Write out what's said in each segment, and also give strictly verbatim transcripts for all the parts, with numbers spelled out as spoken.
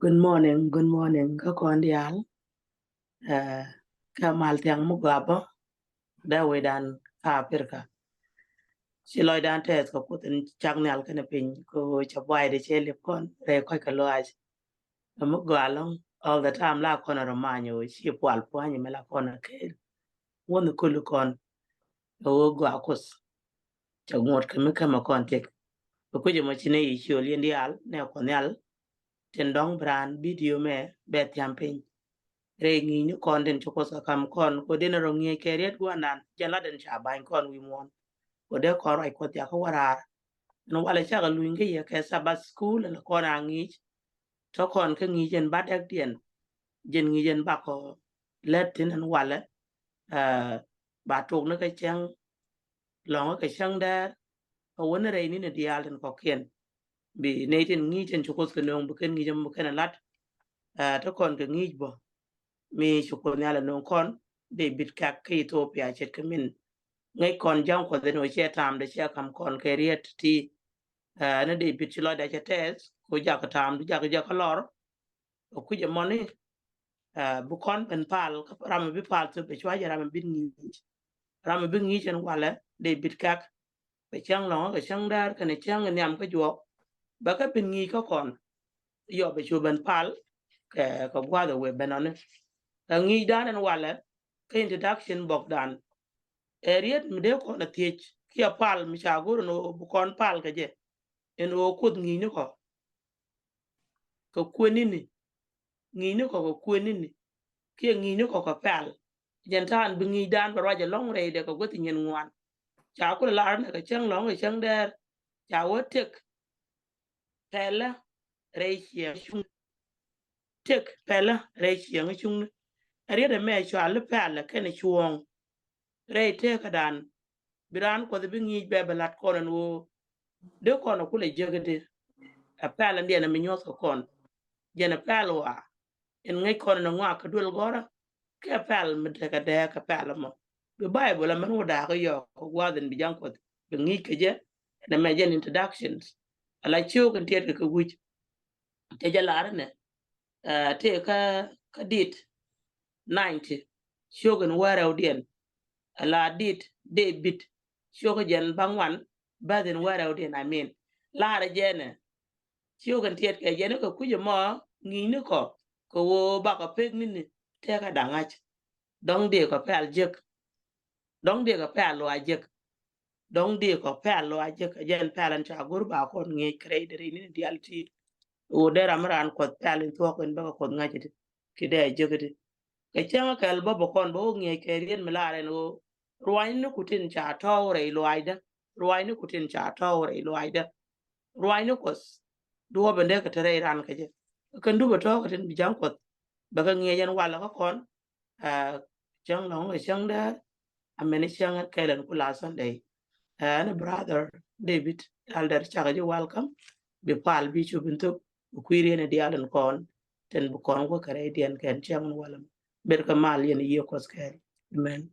Good morning, good morning kä kɔn diaal. Ɛ, kä mal thiaŋ mi gɔaa bä dee wecdan kä Africa. Ci lɔcdan tɛth kɛ Kuoth in cak nhial kɛnɛ piny kɛ ɣöö cɛ buay di cɛ lip kɔn rɛy kɔc kɛ lɔaac. Kä mi gɔaa ɛlɔ̱ŋ all the time la kɔn rɔ many ɣöö ci pual puany mi la kɔn kɛɛl. Wä ni kul kɔn ɣöö gɔaa Kuoth cɛ ŋuɔ̱t kɛ mi kämɛ kɔn thiek. Kɛ kui̱c ɛmɔ ci nɛ yi ciöl yɛn diaal nɛ Kuɔth Nhial tin dɔ̱ŋ bi raan bidio mɛ bɛ thiam piny. Rɛy ŋi̱i̱cni kɔn tin ci Kuoth kɛ ka̱m kɔn kɛ den rɔ ŋi̱eec kɛ riet gua̱ndan jɛn la den ca ba̱ny kɔn wi̱i̱ muɔ̱ɔ̱n. Kɛ dee kɔn ruac Kuɔth jakä wä raar. Ɛn walɛ cakɛ luny kä yɛ kɛ Sabbath school ɛn kɔn a ŋi̱i̱c. Tɔ kɔn kä ŋi̱i̱c ɛn ba dɛkdiɛn. Jɛn ŋi̱i̱c ɛn bakɔ lät thin ɛn walɛ. Ɛ, ba tok ni kä cäŋ lɔ̱ŋä kɛ cäŋ dɛɛr. Kä wä ni rɛy ni ni diaal tin kɔkiɛn. Bi nɛy tin ŋi̱i̱c ɛn ci Kuoth kɛ nööŋ bi kɛn ŋi̱i̱c ɛn bi kɛn ɛ lat. Ɛ, te kɔn kɛ ŋi̱i̱c bä mi ci Kuoth Nhial ɛ nööŋ kɔn dee bit kak kä Ethiopia ce̱tkɛ min ŋäc kɔn ja̱ŋ Kuɔth ɛn ɣöö cɛ ta̱a̱m dee cɛ ka̱m kɔn kɛ riet ti. Ɛ, ni dee bit ci lɔcdɛ cɛ tɛth kɛ ɣöö jakä ta̱a̱m di jakä jakä lɔr. Ɛ kui̱c ɛmɔni, ɛ, bi kɔn ben pal kä ram mi bi pal thop bɛ cua jɛ ram mi bi ŋi̱i̱c. Ram mi bi ŋi̱i̱c ɛn walɛ dee bit kak. Bɛ cäŋ lɔ̱ŋä kɛ cäŋ däär kɛnɛ cäŋ nhiam kä juɔk. Bɛ kä bin ŋi̱i̱c kä kɔn. Yɔ bɛ cu ben pal kɛ, kɛ gua̱a̱th ɛ wee ben ɔni. Kɛ ŋi̱i̱cdan ɛn walɛ kä introduction bɔkdan. Ɛ riet mi dee kɔn ɛ thiec kiɛ pal mi ca go̱r ɛn ɣöö bi kɔn pal kɛ jɛ. Ɛn ɣöö Kuoth ŋi̱i̱cni kɔ kɛ kuënini. Ŋi̱i̱cni kɔ kɛ kuënini kiɛ ŋi̱i̱cni kɔ kɛ pɛl. Jɛn ta̱a̱n bi ŋi̱i̱cdan bɛ ruac ɛlɔ̱ŋ rɛydɛ kɛ guäth nyin ŋuan. Ca kulɛ lar nɛ kɛ cäŋ lɔ̱ŋ kɛ cäŋ dɛɛr. Ca wä tëk pɛlä rɛy ciɛŋ cuŋ. Tëk pɛlä rɛy ciɛŋ cuŋni. Ɛ riet ɛmɛ cɔal i̱ pɛlä kɛnɛ cuɔ̱ɔ̱ŋ. Rɛy tëkädan bi raan Kuɔth bi ŋi̱i̱c bɛ bɛ la̱t kɔn ɛn ɣöö dee kɔn ɛ kulɛ jek i̱di. Ɛ pɛl ɛn diɛn ɛ mi nyuɔ̱th kɛ kɔn. Jɛn ɛ pɛl ɣɔaa ɛn ŋäc kɔn ɛn ŋɔak kɛ duel gɔ̱rä. Kɛ pɛl mi tekɛ dɛɛ kɛ pɛl ɛmɔ. Bi Baibol ɛmɛn wä da̱a̱k i̱ yɔɔk kɛ gua̱a̱th in bi ja̱ŋ Kuɔth bi ŋi̱i̱c kɛ jɛ. Ɛn ɛmɛ jɛn introductions. Ala ciök in tiɛt kɛ kɛ wi̱c. Cɛ jɛ lar ɛnɛ. Ɛ, tëë kä, kä dit ninety. Ciök in wärɛwdiɛn. Ala dit Debit. Ciök jɛn baŋ wan bäth in wärɛwdiɛn, I mean. Lar jɛnɛ. Ciök in tiɛt kɛ jɛn kɛ kui̱c ɛmɔ ŋi̱i̱cni kɔ kɛ ɣöö bakɔ pek ni̱ni tëkä da̱ŋ ŋa̱c. Dɔ̱ŋ dëëkɔ pɛl jek. Dɔ̱ŋ dëëkɔ pɛl luaac jek. Dɔ̱ŋ dëëkɔ pɛl luaac jek. Jɛn pɛl ɛn ca go̱r ba kɔn ŋi̱eec kɛ rɛy dee rɛy ni̱ni diaal ti. Ɣöö dee ram mi raan Kuɔth pɛl in thuɔ̱k in bäkɛ Kuɔth ŋa̱c i̱di. Ki dee jek i̱di. Kɛ cäŋ kɛl bä bä kɔn bä wä ŋi̱eec kɛ riet mi lar ɛn ɣöö ruaacni ku tin ca tɔ̱w rɛy luaacdä. Ruaacni ku tin ca tɔ̱w rɛy luaacdä. Ruaacni Kuɔth duɔ̱ɔ̱p in dee kɛ te rɛy ran kɛ jɛ. Kɛn dup ɛ tɔ̱ kɛ tin bi ja̱ŋ Kuɔth bɛ kɛ ŋi̱eec ɛn walɛ kä kɔn. Ɛ, cäŋ lɔ̱ŋ ɛ cäŋ däär. Amɛn cäŋ kɛl ɛn ku la Sunday. Ɛ, ɛn brother David Elder cakɛ ji̱ welcome. Bi pal bi cu bin thop bi kui̱ riɛn diaal in kɔn. Tin bi kɔn wä kɛ rɛydiɛn kɛn cäŋ in walɛ. Ber kɛ mal yɛn yiëë Kuɔth kɛɛl. Amen.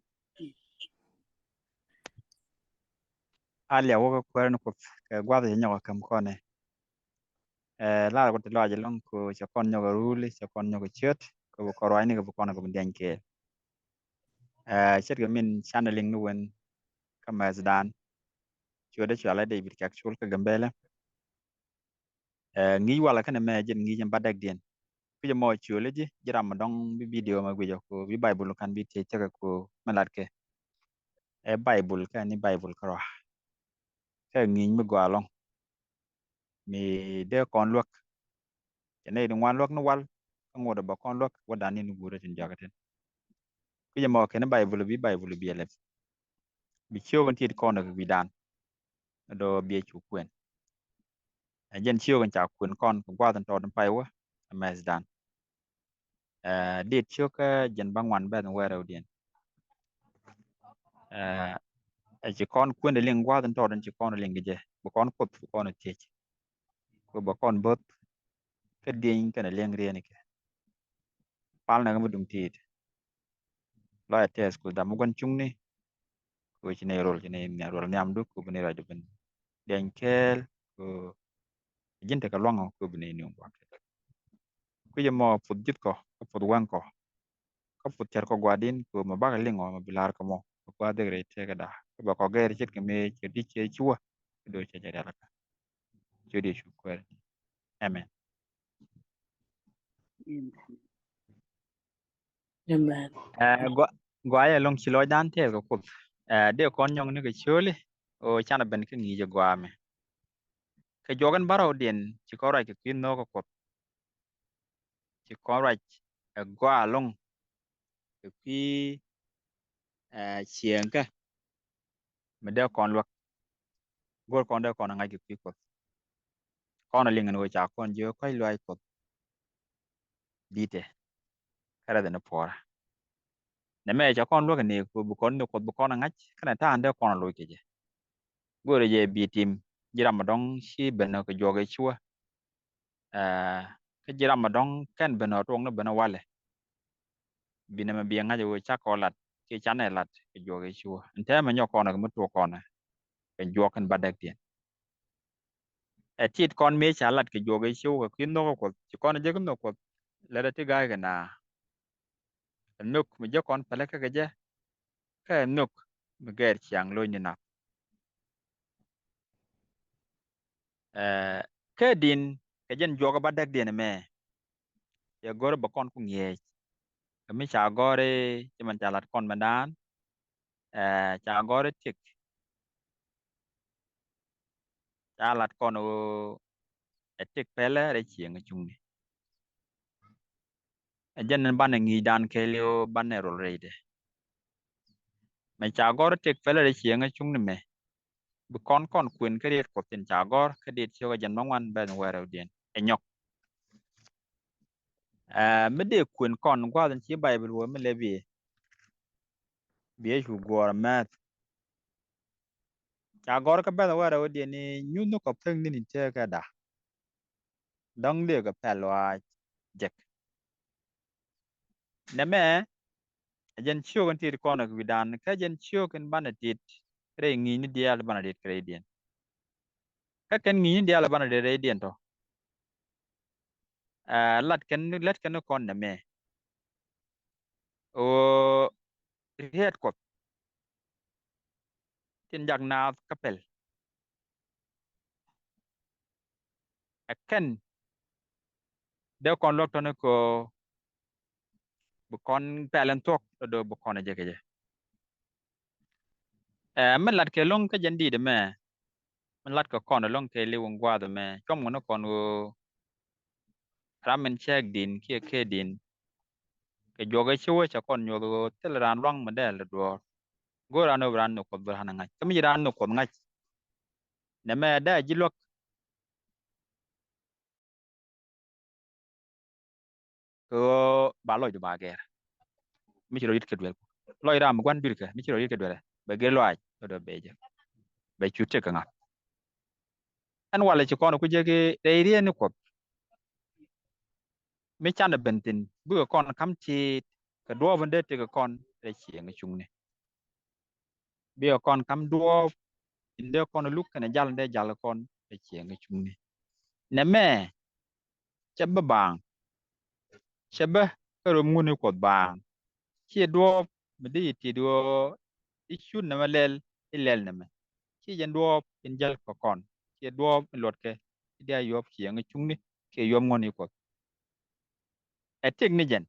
Alia wä kä kuäär ni Kuoth kɛ gua̱th cɛ nyɔk kä kɔn ɛ. Ɛ, lar kɔ ti lɔaac ɛlɔ̱ŋ kɔ cɛ kɔn nyɔk ɛ ruli, cɛ kɔn nyɔk ɛ ciöt, kɔ bi kɔn ruacni kɔ bi kɔn kɔ bi diany kɛɛl. Ɛ, ce̱tkɛ min canɛ liŋ ni wen kä mɛthdan. Ciötdä cɔalɛ David Kɛk Col kä Gambɛlɛ. Ɛ, ŋi̱i̱c walɛ kɛnɛ mɛ jɛn ŋi̱i̱c ɛn ba dɛkdiɛn. Kui̱cä mɔ ciöli ji̱, ji̱ ram mi dɔ̱ŋ bi bidio mɛ guicä kɔ bi Baibul kan bi tiec tekɛ kɔ mi latkɛ. Ɛ Baibul kɛ ni Baibul kärɔa. Kɛ ŋi̱i̱c mi gɔaa ɛlɔ̱ŋ. Mi dee kɔn luäk. Cɛ nɛy ti ŋuan luäk ni wal, kä ŋot ɛ bɛ kɔn luäk, wä dan ni ni guurä tin jakä tin. Kui̱cä mɔ kɛn ni Baibul bi Baibul bi ɛlɛp. Bi ciök in tiet kɔn ɛ kɛ wi̱dan. Dɔ biɛ cu kuɛn. Ɛ jɛn ciök in ca kuɛn kɔn kɛ gua̱th in tɔɔt in pay wä, ɛ mɛthdan. Ɛ, dit ciök kä jɛn ba ŋuan bɛth in wɛɛrɛwdiɛn. Ɛ, ɛ ci kɔn kuɛn liŋ gua̱th in tɔɔt in ci kɔn liŋ kɛ jɛ. Bi kɔn Kuoth, bi kɔn thiec. Kɔ bɛ kɔn bo̱th kä dieny kɛnɛ liŋ riɛn kɛ. Pal nɛ kä mi duŋ ti̱i̱t. Lɔcɛ tɛth ku dham mi gua̱n cuŋni. Kɔ ci nɛ rol, ci nɛ rol nhiamdu kɔ bi nɛ rɔc ben. Dieny kɛɛl kɔ ji̱n tekɛ luaŋ kɔ bi nɛ nuŋ gua̱n. kui̱c ɛmɔ puth ji̱thkɔ kä puth wäŋkɔ kä puth cärkɔ gua̱di̱n kɛ ɣöö mɛ bakɛ liŋ ɔ mɛ bi la̱r kɛ mɔ kɛ gua̱a̱th dhɛk rɛy tëkäda kä bɛ kɔ gɛr ce̱tkɛ mëë cɛ di̱c cɛ cuä kɛ do̱ cɛ jɛ rialikä. Ciöt Yecu kuäär. Amen. Amen. Ɛ, gua- guayɛ lɔŋ ci lɔcdan tɛɛth kɛ Kuoth. Ɛ, dee kɔn nyɔŋ ni kɛ ciöli ɣöö canɛ ben kä ŋi̱i̱c ɛ gua̱a̱mɛ. Kɛ juɔk in bärɔwdiɛn ci kɔn ruac kɛ kui̱ nhöökä Kuɔth. Ci kɔn ruac ɛ gɔaa ɛlɔ̱ŋ kɛ kui̱, ɛ, ciëŋkä mi dee kɔn luäk. Go̱o̱r kɔn dee kɔn ɛ ŋa̱c kɛ kui̱ Kuɔth. Kɔn ɛ liŋ ɛn ɣöö ca kɔn jiök kɔ̱a̱c luaac Kuɔth di̱tɛ kä rɛth ɛn puɔ̱ɔ̱rä. Nɛmɛ ca kɔn luäk ɛ nɛy kɛ ɣöö bi kɔn nhök Kuɔth bi kɔn ɛ ŋa̱c kɛnɛ ta̱a̱ in dee kɔn ɛ loc kɛ jɛ. Go̱o̱rɛ jɛ bi tim ji̱ ram mi dɔ̱ŋ ci ben ɔ kɛ juɔk ɛ cuä. Ɛ, kä ji̱ ram mi dɔ̱ŋ kɛn ben ɔ tuɔɔk ni ben ɔ walɛ. Bi nɛmɛ bi ɛ ŋa̱c ɛ ɣöö cakɔ lat kiɛ canɛ lat kɛ juɔk ɛ cuä. Ɛn täämɛ nyɔk kɔn ɛ kɛ mi tuɔɔk kɔn ɛ kɛ juɔk in bädäkdiɛn. Ɛ tit kɔn mëë ca lat kɛ juɔk ɛ cuä kɛ kui̱ nhöökä Kuɔth ci kɔn ɛ jek nhök Kuɔth. Lät ɛ ti ga̱a̱c kɛ na ɛ nhök mi jek kɔn pälä kä kɛ jɛ kä ɛ nhök mi gɛɛr ciaŋ lo̱cni nath. Ɛ, kä di̱n kɛ jɛn juɔk ɛ bädäkdiɛn ɛmɛ cɛ go̱r bɛ kɔn ku ŋi̱eec. Kɛ mi ca gɔ̱r i̱ ci mɛn ca lat kɔn mɛndan, ɛ, ca gɔ̱r i̱ tëk. Ca lat kɔn ɣöö ɛ tëk pɛlɛ rɛy cieŋ ɛ cuŋni. Ɛ jɛn in banɛ ŋi̱i̱cdan kɛɛliw banɛ rol rɛydɛ. Mɛ ca gɔ̱r tëk pɛlɛ rɛy cieŋ ɛ cuŋni mɛ. Bi kɔn kɔn kuën kä riet Kuɔth tin ca gɔ̱r kä diet ciök ɛ jɛn bäŋuan bɛth wäl rɛwdiɛn ɛ nyɔk. Ɛ, mi dee kuën kɔn gua̱a̱th in ci Bayböl wä mi lɛ biɛ. Biɛ cu guɔ̱ɔ̱r mɛth. Ca gɔ̱r kä bɛth wäl rɛwdiɛn i̱ nyuth ni kɔp thäk ni̱n in tëëkäda. Dɔ̱ŋ dee kɛ pɛl luaac jek. Nɛmɛ ɛ jɛn ciök in tit kɔn ɛ kɛ wi̱dan kä jɛn ciök in banɛ tit rɛy ŋi̱i̱cni diaal banɛ tit kɛ rɛydiɛn. Kä kɛn ŋi̱i̱cni diaal banɛ tit rɛydiɛn tɔ. Ɛ, lat kɛn, lat kɛn kɔn nɛmɛ. Ɣöö riet Kuɔth tin jak naath kä pɛl. Ɛ kɛn dee kɔn luäk tɔni kɛ ɣöö bi kɔn pɛl in thuɔ̱k dɔ̱dɔ̱ bi kɔn ɛ jek kɛ jɛ. Ɛ, min lat kɛ lo̱ŋ kä jɛn di̱i̱t ɛmɛ, min lat kɛ kɔn ɛ lo̱ŋ kɛɛliw in gua̱a̱th ɛmɛ cuɔm kɛ ni kɔn ɣöö ram in cääk di̱n kiɛ kɛ di̱n. Kɛ juɔk ɛ ci wä ca kɔn nyuɔth ɣöö thil raan lua̱ŋ mi dɛɛl duɔ̱ɔ̱r. Go̱o̱r raan ɣöö bi raan nhök Kuɔth bi raan ɛ ŋa̱c. Kä mi ci raan nhök Kuɔth ŋa̱c. Nɛmɛ dee a ji̱ luäk. Kɛ ɣöö ba lɔcdu ba gɛr. Mi ci rɔ yit kɛ duel. Lɔc ram mi gua̱n dui̱rkɛ, mi ci rɔ yit kɛ duel. Bɛ gɛr lɔaac, bɛ dɔ̱ bɛ jɛ. Bɛ cu tëk kɛ ŋa̱th. Ɛn walɛ ci kɔn ku jek i̱ rɛy riet ni Kuɔth. Mi canɛ ben thi̱n, bikɛ kɔn ka̱m ti̱i̱t, kɛ duɔ̱ɔ̱p in dee tëk kɛ kɔn, rɛy cieŋ cuŋni. Bikɛ kɔn ka̱m duɔ̱ɔ̱p in dee kɔn luk kɛnɛ jal in dee jal kɔn rɛy cieŋ cuŋni. Nɛmɛ cɛ bä baaŋ. Cɛ bä kä röm ŋun i̱ Kuɔth baaŋ. Ciɛ duɔ̱ɔ̱p mi dee i̱ tit ɣöö i̱ cut nɛmɛ lɛl i̱ lɛl nɛmɛ. Ciɛ jɛn duɔ̱ɔ̱p in jäl kɛ kɔn. Ciɛ duɔ̱ɔ̱p in luɔtkɛ i̱ dee a yuɔ̱p cieŋ cuŋni kiɛ yuɔ̱p ŋun i̱ Kuɔth. Ɛ tëk ni jɛn.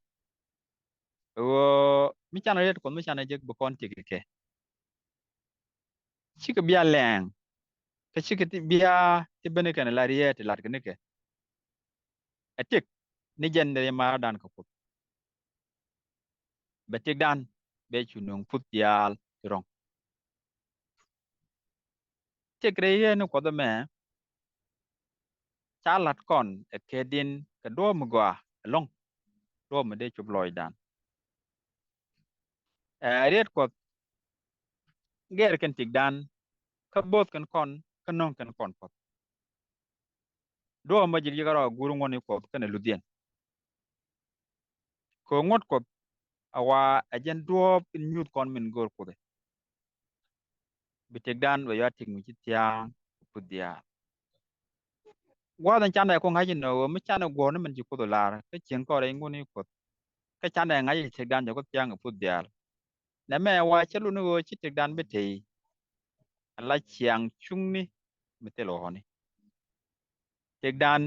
Ɣöö mi canɛ riet Kuɔth mi canɛ jek bi kɔn tëk kɛ. Cikɛ bia lɛɛŋ. Kä cikɛ ti bia ti ben kɛn la riet ti lat kɛ nikɛ. Ɛ tëk ni jɛn ri ma̱a̱rdan kɛ Kuoth. Bɛ tëkdan bɛ cu nööŋ puth diaal ti rɔ̱ŋ. Tëk rɛy riet ni Kuɔth ɛmɛ ca lat kɔn ɛ kɛ din kɛ duɔ̱ɔ̱p mi gɔaa ɛlɔ̱ŋ. Duɔ̱ɔ̱p mi dee cop lɔcdan. Ɛ riet Kuɔth gɛr kɛn tëkdan kä bo̱o̱th kɛn kɔn kä nöŋ kɛn kɔn Kuɔth. Duɔ̱ɔ̱p mi ji̱ ji̱ kärɔa gur ŋuɔ̱n i̱ Kuɔth kɛnɛ luthdiɛn. Kɛ ŋuɔ̱t Kuɔth a wa ɛ jɛn duɔ̱ɔ̱p in nyuuth kɔn min go̱o̱r Kuoth. Bi tëkdan bɛ yɔa tëk mi ci thia̱a̱ŋ kɛ puth diaal. Gua̱a̱th in canɛ ku ŋa̱c inɔ ɣöö mi canɛ guɔ̱ɔ̱r ni min ci Kuoth lar kä cieŋ kɔn rɛy ŋun i̱ Kuoth. Kä canɛ ŋa̱c i̱ tëkdan jɛ Kuoth ciaŋ i̱ puth diaal. Nɛmɛ wa cä lun i̱ ɣöö ci tëkdan bi tey. Ala ciaŋ cuŋni mi thil ɣɔni. Tëkdan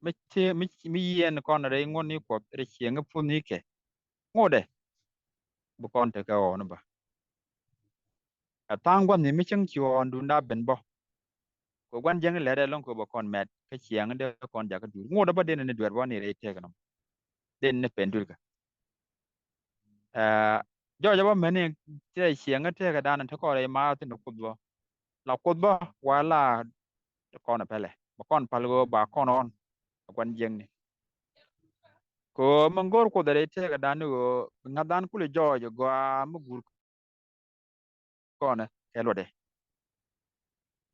mi ti mi mi yiɛn kɔn rɛy ŋun i̱ Kuoth rɛy cieŋ i̱ puth ni kɛ. Ŋotdɛ bi kɔn tekɛ ɣɔni ba. Ɛ tha̱a̱ŋ gua̱thni mi cäŋ ci ɣɔ̱ɔ̱ndun da ben bä. Kɛ gua̱n jiäkni lɛt ɛlɔ̱ŋ kɛ bɛ kɔn mɛt kä ciɛŋ dee kɔn jakä duur. Ŋot ɛ bä den ni duɛt bä ni rɛy tëëk nɔm. Den ni pen duer kɛ. Ɛ, jɔɔc ɛ bä mɛni tëë ciɛŋ tëëk dan te kɔn rɛy ma thin Kuoth bä. La Kuoth bä wa la kɔn pɛlɛ. Bɛ kɔn pal ɣöö ba kɔn ɣɔn. Ɛ gua̱n jiäkni. Kɛ ɣöö mi go̱o̱r Kuoth rɛy tëëk dan ni ɣöö bi ŋa̱th dan kuli jɔɔc ɛ gɔaa mi guur kɔn kɛ luɔtdɛ.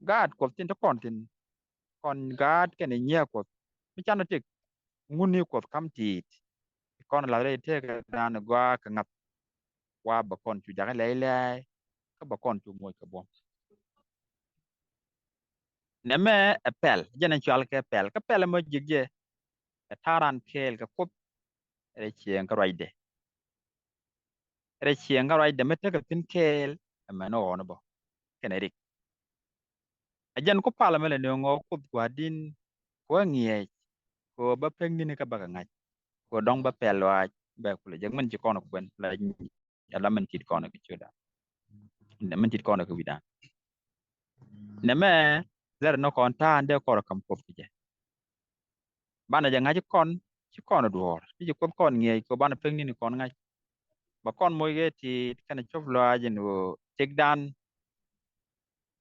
Gaat Kuɔth tin te kɔn thin kɔn gaat kɛnɛ nyiɛ Kuɔth mi canɛ tëk ŋun ni Kuɔth kam ti̱i̱t. Kɔn lath rɛy tëëk dan gɔaa kɛ ŋa̱th wa bɛ kɔn cu jakä lɛy lɛy kä bɛ kɔn cu moc kɛ buɔ̱m. Nɛmɛ ɛ pɛl jɛn ɛ cual kɛ pɛl kä pɛl ɛmɔ ji̱k jɛ ɛ ta̱a̱ ran kɛɛl kɛ Kuoth rɛy cieŋ kä ruacdɛ. Rɛy cieŋ kä ruacdɛ mi tekɛ thi̱n kɛɛl ɛmɛn ɣɔɔn bä kɛnɛ rik. Ɛ jɛn ku pal ɛmɛ lɛ nööŋ ɣɔɔ Kuoth gua̱a̱din ku ɛ ŋiɛc ku bä pek ni̱ni kä bä kɛ ŋa̱c ku dɔ̱ŋ bä pɛl luaac bɛ kulɛ jek min ci kɔn ku ben la ala min tit kɔn kɛ ciötdan. Min tit kɔn kɛ wi̱dan. Nɛmɛ lɛr ni kɔn ta̱a̱n dee kɔr kam Kuoth kɛ jɛ. Banɛ jɛ ŋa̱c kɔn ci kɔn duɔ̱ɔ̱r mi ci Kuoth kɔn ŋiɛc kɛ banɛ pek ni̱ni kɔn ŋa̱c. Bɛ kɔn moc kɛ ti̱i̱t kɛnɛ cop luaac in ɣöö tëkdan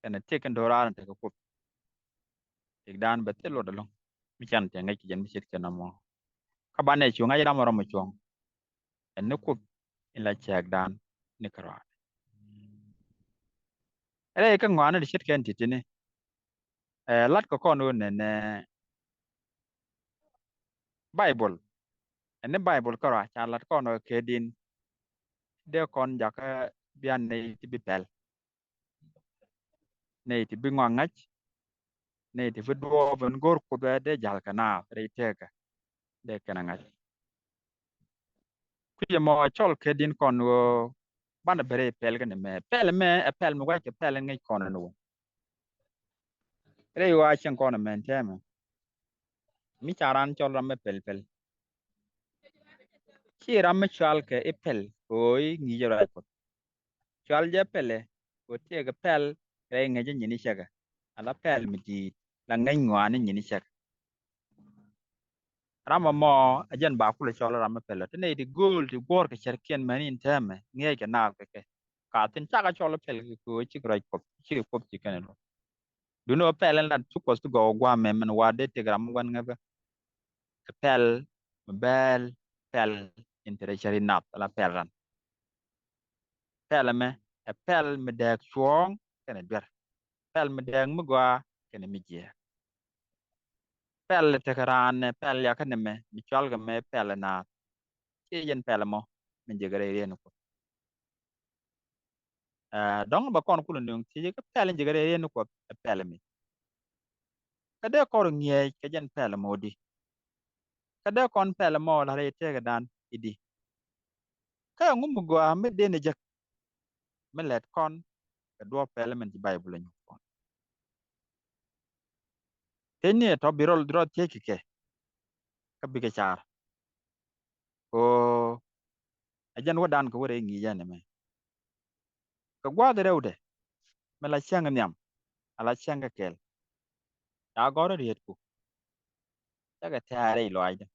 kɛnɛ tëk in do̱raar in tekɛ Kuoth. Tëkdan bɛ thil luɔt ɛlɔ̱ŋ mi can tëë ŋäc kɛ jɛn mi ce̱tkɛ nɔmɔ. Kä banɛ cu ŋa̱c ram ɔ ram ɔ cuɔ̱ŋ ɛn ni Kuoth in la cääkdan ni kärɔaadɛ. Rɛy kä ŋɔaani ti ce̱tkɛ ɛn ti̱ti̱ni. Ɛ, lat kɛ kɔn ɣöö nɛnɛ Baibol. Ɛn ni Baibol kärɔa ca lat kɔn ɣöö kɛ din dee kɔn jakä bian nɛy ti bi pɛl. Nɛy ti bi ŋɔak ŋa̱c. Nɛy ti bi duɔɔp ɛn go̱o̱r Kuoth ɛ dee ja̱l kɛ naath rɛy tëëkä. Dee kɛn a ŋa̱c. Kui̱c ɛmɔ cɔl kɛ din kɔn ɣöö banɛ ben rɛy pɛl kɛn ɛmɛ. Pɛl ɛmɛ ɛ pɛl mi gua̱c kɛ pɛl in ŋäc kɔn ɛn ɣöö rɛy ɣöö a cieŋ kɔn ɛmɛn tɛmɛ. Mi ca ran cɔl ram mi pɛl pɛl. Ci ram mi cual kɛ i̱ pɛl kɛ ɣöö i̱ ŋi̱i̱cɛ ruac Kuɔth. Cual jɛ pɛlɛ kɛ ɣöö tëëkɛ pɛl rɛy ŋäcä nyini cäkä. Ala pɛl mi di̱i̱t la ŋäc ŋɔaani nyini cäkä. Ram ɛmɔ ɛ jɛn ba kulɛ cɔl ram mi pɛl ɔ. Ti nɛy ti gööl ti guɔ̱ɔ̱r kɛ cärkiɛn mäni in täämɛ ŋi̱eec kɛ naath kɛ kɛ. Ka thi̱n cakɛ cɔl pɛl kɛ kɛ ɣöö cikɛ ruac Kuɔth, cikɛ Kuoth ci kɛn ɛ luɔ̱k. Duundɛ ɣöö pɛl in lat cu Kuɔth ti gɔw gua̱a̱mɛ min wa dee tëk ram mi gua̱n ŋäthä. Kɛ pɛl mi bɛɛl pɛl in te rɛy cäri nath ala pɛl ran. Pɛl ɛmɛ ɛ pɛl mi dääk cuɔ̱ɔ̱ŋ kɛnɛ duer. Pɛl mi dääk mi gɔaa kɛnɛ mi jiääk. Pɛl tekɛ raan ɛ pɛl yakä nɛmɛ mi cual kɛ mɛ pɛl ɛ naath. Ciɛ jɛn pɛl ɛmɔ min jekɛ rɛy riɛn Kuɔth. Ɛ, dɔ̱ŋ bɛ kɔn kulɛ nööŋ thiecä kä pɛl in jekɛ rɛy riɛn Kuɔth ɛ pɛl mi. Kä dee kɔr ŋiɛc kɛ jɛn pɛl ɛmɔ di. Kä dee kɔn pɛl ɛmɔ la rɛy tëëkädan i̱di. Kä ɛŋu mi gɔaa mi den ɛ jek mi lɛt kɔn kɛ duɔ̱ɔ̱p pɛl min ci Baibul ɛ nyuɔ̱th kɔn. Thiecni ɛ tɔ̱ bi rɔl rɔl thiec kɛ kɛ. Kä bikɛ car. Kɛ ɣöö ɛ jɛn wädan kɛ wä rɛy ŋi̱i̱cä nɛmɛ. Kɛ gua̱a̱th rɛwdɛ mi la cäŋ nhiam ala cäŋ kɛ kɛl. Ca gɔ̱r rietku. Cakɛ tɛ̈ɛ̈ rɛy lɔaacdä.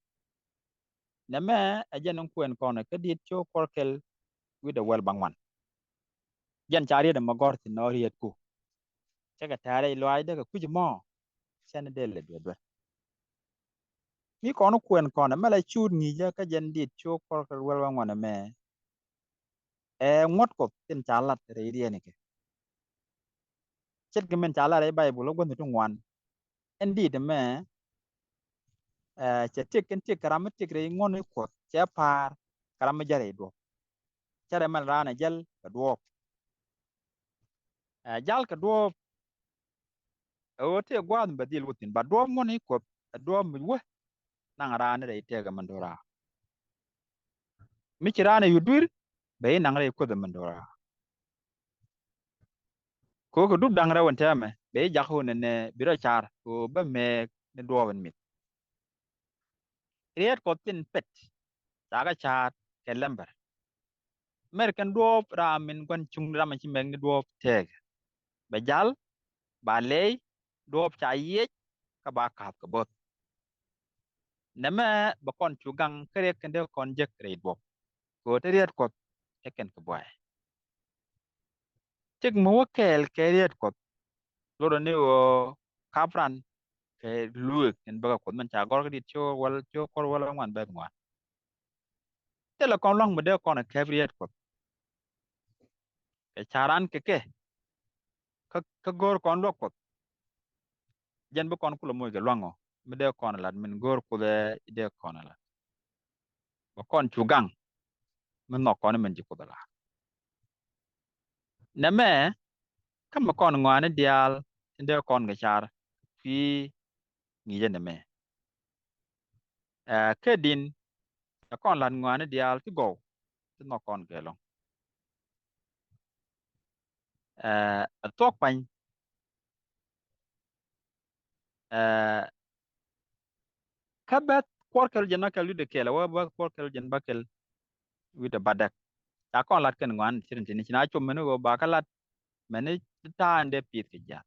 Nɛmɛ ɛ jɛn in kuɛn kɔn kä Diit cio̱o̱k kuɔr kɛl wi̱cdɛ wäl baŋuan. Jɛn ca riet ɛmɔ gɔ̱r thi̱n nɔ rietku. Cakɛ tɛ̈ɛ̈ rɛy lɔaacdä kɛ kui̱c mɔ. Cɛn dee lɛ duet duet. Mi kɔn kuɛn kɔn ɛmɛ la cuut ŋi̱i̱cä kä jɛn Diit cio̱o̱k kuɔr kɛl wäl baŋuan ɛmɛ. Ɛ ŋuɔ̱t Kuɔth tin ca lat rɛy riɛn ikɛ. Ce̱tkɛ min ca lat rɛy Baibul ɛ guänh ti ŋuan. Ɛn Diit ɛmɛ, ɛ, cɛ tëk kɛn tëk kɛ ram mi tëk rɛy ŋuɔ̱t ni Kuɔth cɛ pa̱a̱r kɛ ram mi jäl rɛy duɔ̱ɔ̱p. Cɛ rɛ mɛn raan ɛ jäl kɛ duɔ̱ɔ̱p. Ɛ, jal kɛ duɔ̱ɔ̱p. Ɛ ɣöö tëë gua̱a̱th mi bɛ dhil wä thi̱n, ba duɔ̱ɔ̱p ŋuɔ̱t i̱ Kuɔth ɛ duɔ̱ɔ̱p mi wä naŋ raan rɛy tëëkɛ min do̱raar. Mi ci raan ɛ yu dui̱r, bɛ i̱ naŋ rɛy Kuoth ɛ min do̱raar. Kɛ ɣöö kɛ dup da̱ŋ rɛw ɛn täämɛ, bɛ i̱ jak ɣöö nɛnɛ bi rɔ car ɣöö bä mɛɛk ni duɔ̱ɔ̱p in mi̱th. Riet Kuɔth tin pet, ca kɛ ca̱a̱t kɛ lɛmbɛr. Mɛr kɛn duɔ̱ɔ̱p ram min gua̱n cuŋ ram in ci mɛk ni duɔ̱ɔ̱p tëëkɛ. Bɛ jal, ba lɛy, duɔ̱ɔ̱p ca yiëc, kä ba ka̱a̱th kɛ bo̱th. Nɛmɛ bɛ kɔn cu gaŋ kä riɛk kɛn dee kɔn jek rɛy duɔ̱ɔ̱p. Kɛ ɣöö te riet Kuɔth ɛ kɛn kɛ buay. Cik mi wä kɛɛl kɛ riet Kuɔth. Lotdɛ ni ɣöö kap ran kɛ lueek in bäkɛ Kuɔth min ca gɔ̱r kä dit ciök wäl, ciök kuɔr wäl ŋuan bɛth ŋuan. Thilɛ kɔn lua̱ŋ mi dee kɔn ɛ kɛp riet Kuɔth. Kɛ ca ran kɛ kɛ kä, kä go̱o̱r kɔn luäk Kuɔth. Jɛn bi kɔn kulɛ moc kɛ lua̱ŋ ɔ mi dee kɔn ɛ lat min go̱o̱r Kuoth ɛ i̱ dee kɔn ɛ lat. Bɛ kɔn cu gaŋ mi nhɔk kɔn min ci Kuoth ɛ lat. Nɛmɛ kä mi kɔn ŋɔaani diaal tin dee kɔn kɛ car kui̱ ŋi̱i̱cä nɛmɛ. Ɛ kɛ din ɛ kɔn la̱t ŋɔaani diaal ti gɔw ti nhɔk kɔn kɛ lɔ̱ŋ. Ɛ, ɛ thuɔ̱k pa̱ny. Ɛ, kä bäth kuɔr kɛl jɛn bä kɛl wi̱cdɛ kɛl ɛ wä bäth kuɔr kɛl jɛn bä kɛl wi̱cdɛ bädäk. Ca kɔn la̱t kɛn ŋɔaani ti tin tin ci na com mɛn ɣöö ba kä la̱t mɛn ta̱a̱ in dee pi̱i̱th kɛ jiath.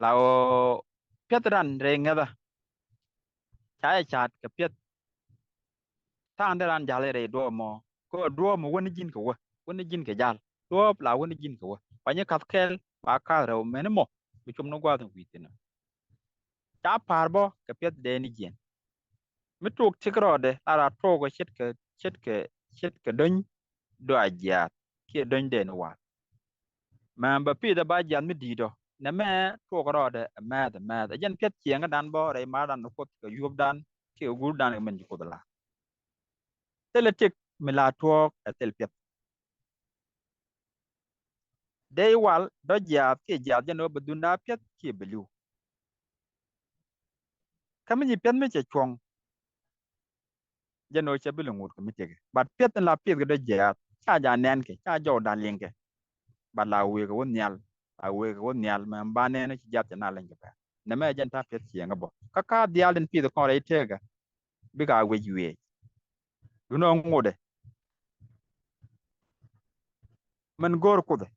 La ɣöö piɛth ran rɛy ŋäthä ca jɛ ca̱a̱t kɛ piɛth. Ta̱a̱ in dee ran ja̱l rɛy duɔ̱ɔ̱p mɔ kɛ ɣöö duɔ̱ɔ̱p mɔ wäni ji̱n kɛ wä, wäni ji̱n kɛ ja̱l. Duɔ̱ɔ̱p la wäni ji̱n kɛ wä. Ba nyi ka̱th kɛl ba ka̱th rɛw mɛn mɔ bi com ni gua̱a̱th in wi̱i̱ thi̱n. Ca pa̱a̱r bä kɛ piɛth dee ni jiɛn. Mi tuɔɔk tik rɔɔdɛ la ra tuɔɔk kɛ ce̱tkɛ, ce̱tkɛ, ce̱tkɛ do̱ny dɔaa jiaath kiɛ do̱ny dee ni wa̱a̱. Mɛ bɛ pi̱i̱th ɛ ba jiath mi di̱i̱t ɔ. Nɛmɛ tuɔɔk rɔɔdɛ ɛ mɛɛth ɛ mɛɛth. Ɛ jɛn piɛth ciɛŋädan bä rɛy ma̱a̱rdan ni Kuoth kɛ yuɔ̱pdan kiɛ guurdan kɛ min ci Kuoth la. Thilɛ tik mi la tuɔɔk ɛ thil piɛth. Dee i̱ wal dɔ̱ jiaath kiɛ jiaath jɛn ɣöö bɛ dhunda piɛth kiɛ bɛ li̱w. Kä mi nyi piɛth mi cɛ cuɔ̱ŋ jɛn ɣöö cɛ bi lɛ ŋut kɛ mi tëkɛ. But piɛth in la piɛth kɛ dɔ̱ jiaath ca ja nɛn kɛ, ca jɔwdan liŋ kɛ. But la wëë kɛ wä nhial, la wëë kɛ wä nhial mɛ ba nɛn ci jiaath cɛ na leny kɛ bɛr. Nɛmɛ jɛn ta̱a̱ piɛth ciɛŋä bä kä ka diaal din pi̱i̱th kɔn rɛy tëëkä. Bikɛ a wec wiëëc. Dunɛ ŋotdɛ min go̱o̱r Kuoth ɛ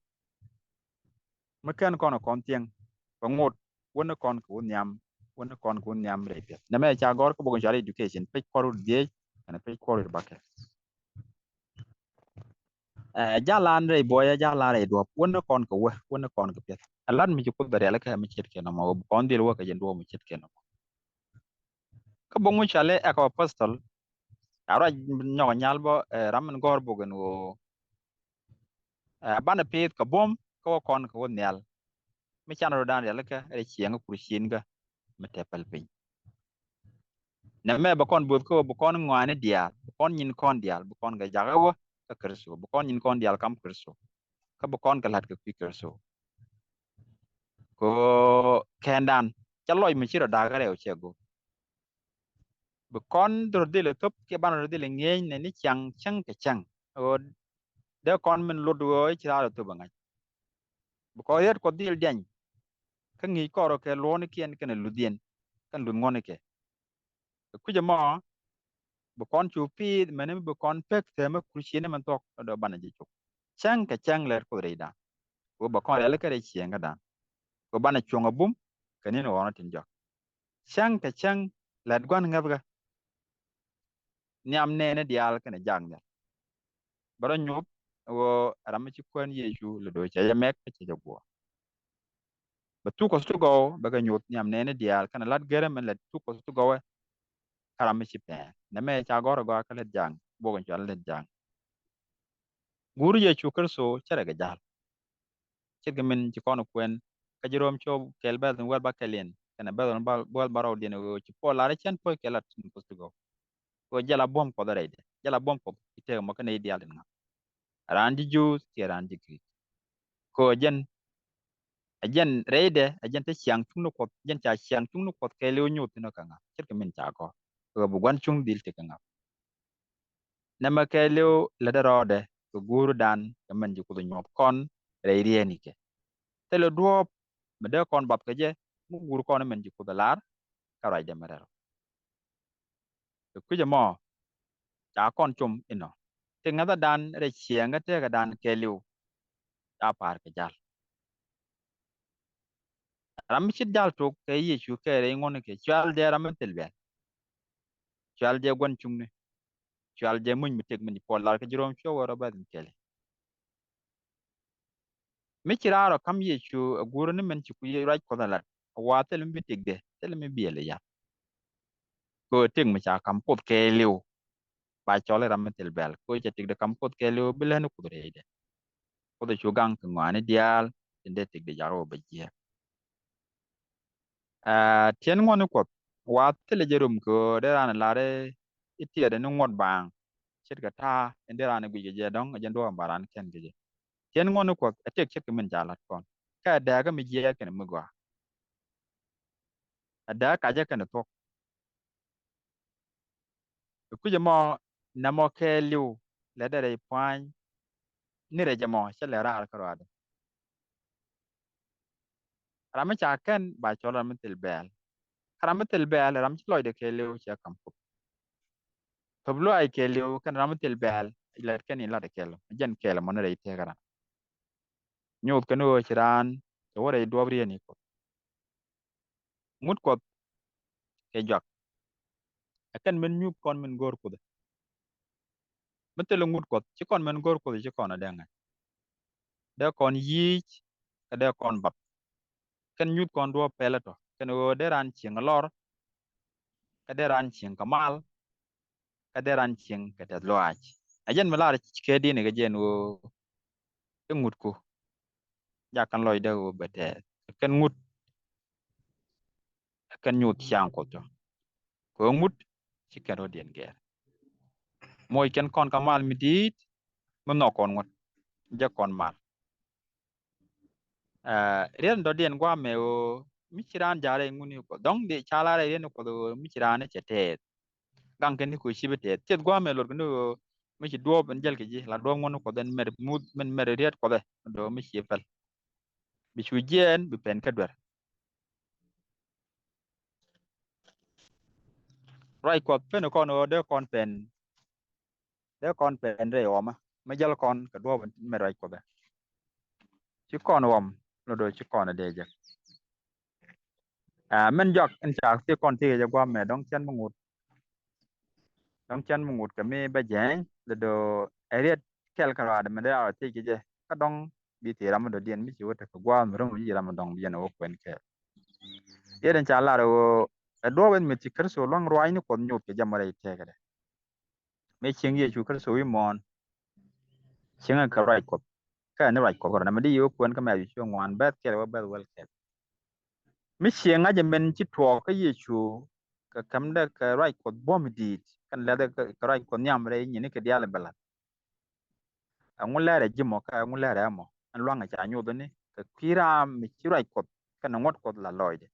mi kɛn kɔn kɔn thiɛŋ bɛ ŋot wäni kɔn kɛ wä nhiam, wäni kɔn kɛ wä nhiam rɛy piɛth. Nɛmɛ ca gɔ̱r kä bok in cual education pec kuɔr wut dhiec kɛnɛ pec kuɔr wut bakɛ. Ɛ, jalan rɛy buɔyä, jalan rɛy duɔ̱p wäni kɔn kɛ wä, wäni kɔn kɛ piɛth. Ɛ lat mi ci Kuoth bɛ rialikä mi ce̱tkɛ nɔmɔ, kɔn dhil wä kɛ jɛn duɔ̱p mi ce̱tkɛ nɔmɔ. Kä bok mi cual i̱ Act of Apostle, a ruac nyɔk nyal bä, ɛ, ram min gɔ̱r bok in ɣöö, ɛ, banɛ pi̱i̱th kɛ buɔ̱m kä wä kɔn kɛ wä nhial. Mi can rɔ dan rialikä rɛy ciɛŋä kur cienkä mi te päl piny. Nɛmɛ bɛ kɔn bo̱th kä wä bɛ kɔn ŋɔaani diaal, bɛ kɔn nyin kɔn diaal, bɛ kɔn kɛ jakä wä kä Kritho, bɛ kɔn nyin kɔn diaal kam Kritho. Kä bɛ kɔn kɛ la̱t kɛ kui̱ Kritho. Kɛ ɣöö kɛndan cɛ lɔc mi ci rɔ da̱a̱k rɛw cɛ go̱o̱r. Bi kɔn dhor dhil ɛ thop kiɛ banɛ dhor dhil ɛ ŋi̱eeny nɛ ni ciaŋ cäŋ kɛ cäŋ. Ɣöö dee kɔn min lot ɣöö i̱ ci raar ɛ thop ɛ ŋa̱c. Bi kɔn riet Kuɔth dhil diany. Kä ŋi̱i̱c kɔn rɔ kɛ luɔ̱ɔ̱nikiɛn kɛnɛ luthdiɛn kɛn luth ŋuɔ̱nikɛ. Kɛ kui̱c ɛmɔ bi kɔn cu pi̱i̱th mɛni bi kɔn pek thɛmɛ Kurcieni min thuɔ̱k dɔ̱dɔ banɛ jɛ cuk. Cäŋ kɛ cäŋ lɛt Kuoth rɛydan. Kɛ ɣöö bɛ kɔn rialikä rɛy ciɛŋädan. Kɛ ɣöö banɛ cuɔ̱ŋ ɛ bum kɛ ni̱n ɣɔ̱ɔ̱nä tin jɔak. Cäŋ kɛ cäŋ lät gua̱n ŋäthkä. Nhiam nɛɛni diaal kɛnɛ jak nhial. Bɛ rɔ nyuɔth ɣöö ram mi ci Kuäär ni Yecu lɛ do̱ cɛ jɛ mɛk kä cɛ jɛ guɔ̱ɔ̱r. Bɛ thuk Kuɔth ti gɔw bɛ kɛ nyuɔth nhiam nɛɛni diaal kɛnɛ la̱t gɛrɛ min lɛ thuk Kuɔth ti gɔwɛ. Kä ram mi ci pɛn nɛmɛ ca gɔ̱r ɛ gɔaa kä lät ja̱a̱ŋ bok in cual lät ja̱a̱ŋ. Guur Yecu Kritho cɛ rɛ kɛ ja̱l. Ce̱tkɛ min ci kɔn kuɛn kä ji̱ Rom cop kɛl bɛth in wäl ba kɛl in kɛnɛ bɛth in wäl ba rɔwdiɛn ɣöö ci Puɔl lar i̱ cɛn puɔ̱c kɛ lat in Kuoth ti gɔw. Kɛ ɣöö jɛ la buɔ̱m Kuɔth rɛydɛ, jɛ la buɔ̱m Kuɔth i̱ tëëk mɔ kɛnɛ i̱ diaal in ŋa̱th. Raan ji̱ Juudh kiɛ raan ji̱ Grik. Kɛ ɣöö jɛn Ɛ jɛn rɛydɛ, ɛ jɛn te ciaŋ cuŋni Kuɔth, ɛ jɛn ca ciaŋ cuŋni Kuɔth kɛɛliw nyoth thi̱n ɔ kɛ ŋa̱th, ce̱tkɛ min ca gɔ̱r. Kɛ ɣöö bi gua̱n cuŋ dhil tekɛ ŋa̱th. Nɛmɛ kɛɛliw lätdɛ rɔɔdɛ kɛ guurdan kɛ min ci Kuoth nyuɔth kɔn rɛy riɛni kɛ. Thilɛ duɔ̱ɔ̱p mi dee kɔn bath kɛ jɛ mi guur kɔn min ci Kuoth lar kɛ ruacdɛ mi rɛl rɔ. Kɛ kui̱c ɛmɔ ca kɔn com inɔ ti ŋäthädan rɛy ciɛŋä tëkädan kɛɛliw ca pa̱a̱r kɛ jal. Ram mi ce̱t jal tok kɛ Yecu kɛ rɛy ŋuɔ̱tnikɛ, cual jɛ ram mi thil bɛl. Cual jɛ gua̱n cuŋni. Cual jɛ muc mi tëk min ci Puɔl lar kɛ ji̱ Rom cuɛ wä rɔ bɛth in kɛli. Mi ci raar ɔ ka̱m Yecu ɛ guurä ni min ci kui̱ ruac Kuɔth ɛ lat, ɛ wa thil mi bi tëkdɛ, thil mi biɛl ɛ yath. Kɛ ɣöö tëk mi ca ka̱m Kuoth kɛɛliw ba cɔl i̱ ram mi thil bɛl, kɛ ɣöö cɛ tëkdɛ ka̱m Kuoth kɛɛliw bi lät ni Kuoth rɛydɛ. Kuoth ɛ cu gaŋ kɛ ŋɔaani diaal tin dee tëkdɛ jakä ɣöö bɛ jiääk. Aa, tiɛn ŋuɔ̱tni Kuɔth, wa thilɛ jɛ rom kɛ ɣöö dee raan ɛ lar i̱ tiɛɛdɛ ni ŋuɔ̱t baaŋ. Ce̱tkɛ ta̱a̱ in dee raan ɛ guic kɛ jɛ dɔ̱ŋ, ɛ jɛn duɔ̱ɔ̱p in ba raan kɛn kɛ jɛ. Tiɛn ŋuɔ̱tni Kuɔth ɛ tëk ce̱tkɛ min ca la̱t kɔn. Kä ɛ dääkä mi jiääk kɛnɛ mi gɔaa. Ɛ dääk kacä kɛnɛ thuɔ̱k. Kɛ kui̱c ɛmɔ nɛmɔ kɛɛliw lätdɛ rɛy pua̱ny ni rɛc ɛmɔ cä lɛ raar kärɔadɛ. Ram mi ca kɛn ba cɔl ram mi thil bɛɛl. Kä ram mi thil bɛɛl ram ci lɔcdɛ kɛɛliw cɛ ka̱m Kuoth. Thöp lɔaac kɛɛliw kɛn ram mi thil bɛɛl lät kɛn in la̱t kɛɛl. Jɛn kɛɛl ɛmɔ ni rɛy tëëkä ran. Nyoth kɛn ɣöö ci raan cɛ wä rɛy duɔ̱ɔ̱p rieni Kuɔth. Ŋut Kuɔth kɛ juak. Ɛ kɛn min nyuth kɔn min go̱o̱r Kuoth. Mi thilɛ ŋut Kuɔth ci kɔn min go̱o̱r Kuoth ci kɔn ɛ dee ŋa̱c. Dee kɔn yiic kɛ dee kɔn bath. Kɛn nyuth kɔn duɔ̱ɔ̱p pɛlɛ tɔ kɛn ɣöö dee raan cieŋ ɛ lɔr. Kɛ dee raan cieŋ kɛ mal. Kɛ dee raan cieŋ kɛ tɛth lɔaac. Ɛ jɛn mi lar kɛ di̱n kɛ jɛn ɣöö i̱ ŋutku. Jakan lɔcdɛ ɣöö bɛ tɛth kɛn ŋut. Kɛn nyuth ciaŋ Kuɔth tɔ. Kɛ ŋut ci kɛn rɔ̱diɛn gɛr. Moc kɛn kɔn kä mal mi di̱i̱t mi nhɔk kɔn ŋuɔ̱t jɛ kɔn mal. Riɛt in dɔ̱diɛn gua̱a̱mɛ ɣöö mi ci raan ja̱rɛ ŋuni Kuɔth dɔ̱ŋ di ca lar riɛt ni Kuɔth ɣöö mi ci raan cɛ tɛth. Gaŋ kɛn ni kɛ ɣöö ci bi tɛth tɛth gua̱a̱mɛ luɔt kɛn ni ɣöö mi ci duɔ̱ɔ̱p in jäl kɛ ji̱ la duɔ̱ɔ̱p ŋuɔ̱t ni Kuɔth in mɛr muth min mɛr riɛt Kuɔth ɛ dɔ̱ mi ci pɛl. Bi cu jiɛɛn bi pɛn kä duer. Ruac Kuɔth pen kɔn ɣöö dee kɔn pɛn dee kɔn pɛn rɛy ɣɔmä mi jäl kɔn kɛ duɔ̱ɔ̱p in mɛr ruac Kuɔth ɛ. Ci kɔn ɣɔm lɔ do̱ ci kɔn dee jek. Aa, min jɔak in ca thik kɔn thik jɛ gua̱a̱mɛ dɔ̱ŋ cɛn mi ŋut. Dɔ̱ŋ cɛn mi ŋut kɛ mi bɛ jɛny lɛ do̱ ɛ riɛt kɛl kɛ ruaadɛ mi dee a thik jɛ kä dɔ̱ŋ bi thik ram mi dɔ̱diɛn mi ci wä tekɛ gua̱a̱m mi ro̱ŋ ji̱ ram mi dɔ̱ŋ bi jɛn ɛ wä kuɛn kɛɛl. Riɛt in ca lar ɛ ɣöö ɛ duɔ̱ɔ̱p in mi ci Kritho lua̱ŋ ruaacni Kuɔth nyoth kɛ jɛ mɔ rɛy tëëkädɛ. Mëë cieŋ Yecu Kritho wi̱i̱ muɔ̱ɔ̱n cieŋɛ kɛ ruac Kuɔth. Kä ni ruac Kuɔth kɛ rɔ nɛmɛ di yio̱w kuɛn kä Mɛthiw ciök ŋuan bɛth kɛl wä bɛth wäl kɛl. Mi cieŋ ŋa̱c ɛmɛn ci tuɔɔk kä Yecu kɛ kämdɛ kɛ ruac Kuɔth buɔ̱m di̱i̱t kɛn lɛthɛ kɛ ruac Kuɔth nhiam rɛy nyinikɛ diaal bɛ la̱th. Ɛŋu lɛrɛ ji̱ mɔ kä ɛŋu lɛrɛ ɛmɔ ɛn lua̱ŋ ca nyuɔth ni kɛ kui̱ raam mi ci ruac Kuɔth kɛn ŋuɔ̱t Kuɔth la lɔcdɛ.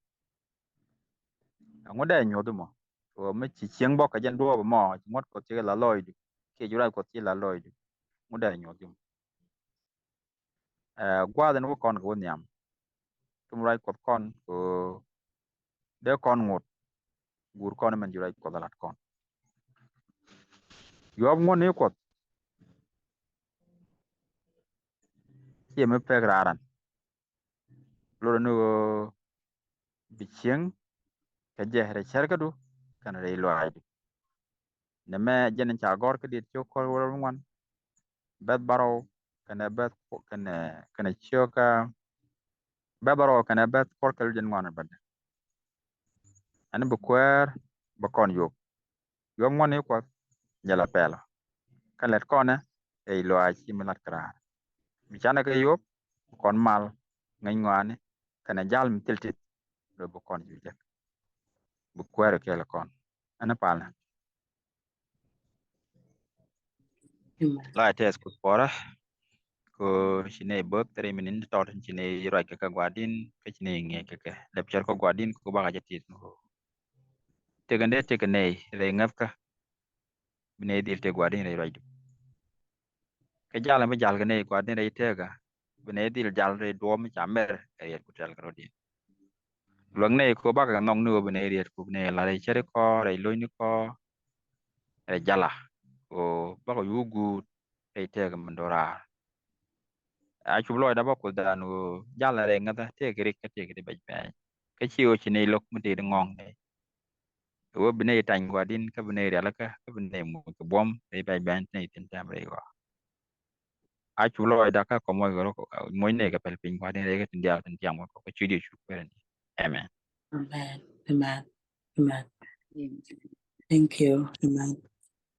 Ɛŋu dee nyuɔth mɔ kɛ ɣöö mi ci cieŋ bɔk kɛ jɛn duɔɔp mɔ ci ŋuɔ̱t Kuɔth ci la lɔcdu kiɛ ci ruac Kuɔth ci la lɔcdu. Ɛŋu dee nyuɔth mɔ. Ɛ gua̱a̱th ɛn wä kɔn kɛ wä nhiam. Tum ruac Kuɔth kɔn kɛ ɣöö dee kɔn ŋot guur kɔn mɛn ci ruac Kuɔth lat kɔn. Yuɔp ŋuɔ̱t ni Kuɔth ciɛ mi pek raran. Lotdɛ ni ɣöö bi cieŋ kɛ jɛ rɛy cärkädu kɛn rɛy lɔaacdu. Nɛmɛ jɛn in ca gɔ̱r kä Diet ciök kɔr wä rɛw ŋuan bɛth bärɔw kɛnɛ bɛth kɛnɛ kɛnɛ ciök bɛth bärɔw kɛnɛ bɛth kɔr kɛl jɛn ŋuan bädɛ. Ɛn bi kuäär bä kɔn yop. Yuɔp ŋuɔ̱t ni Kuɔth jɛ la pɛlɔ. Kä lɛt kɔnɛ rɛy lɔaac ci mi lat kɛ raar. Mi canɛ kɛ yop kɔn mal ŋäc ŋɔaani kɛnɛ jal mi thil tit. Lo bi kɔn ji̱ jek bi kuäär kɛɛl kɔn. Ɛn palnɛ. Amen. La tɛth Kuoth puɔrä. Ko ci nɛy bo̱th rɛy mi ni̱n ti tɔt ci nɛy ruac kɛ kɛ gua̱di̱n kä ci nɛy ŋi̱eec kɛ kɛ. Lɛp cär kɔ gua̱di̱n ko bakɛ jɛ tit ko. Tekɛ nɛy tekɛ nɛy rɛy ŋäthkä. Bi nɛy dhil tëk gua̱di̱n rɛy ruacdu. Kä jal mi jal kɛ nɛy gua̱di̱n rɛy tëkä. Bi nɛy dhil jal rɛy duɔ̱ɔ̱p mi ca mɛr kɛ riɛt ku tɛl kɛ rɔ̱diɛn. Luäk nɛy ko bakɛ nhɔk ni ɣöö bi nɛy riɛt ku bi nɛy la rɛy cäri kɔ rɛy lo̱cni kɔ. Rɛy jala ko bakɛ yuuth guut rɛy tëkä mi do̱raar. A cup lɔcdä bä Kuothdan ɣöö jal rɛy ŋäthä tëëk rik kä tëëk ti bɛc bɛ̈ny. Kä ci ɣöö ci nɛy lo̱k mi tëëk ti ŋɔ̱ŋ nɛy. Ɣöö bi nɛy tany gua̱di̱n kä bi nɛy rialikä kä bi nɛy muc kɛ buɔ̱m rɛy bɛc bɛ̈ny ti nɛy thi̱n tɛm rɛy ɣɔaa. A cup lɔcdä kä kɔ muɔc kɛ rɔ muɔc nɛy kɛ pɛl piny gua̱di̱n rɛy kä tin diaal tin tiam kɛ kɔ kä cuc Yecu Kuäär ni. Amen. Amen. Amen. Amen. Thank you. Amen.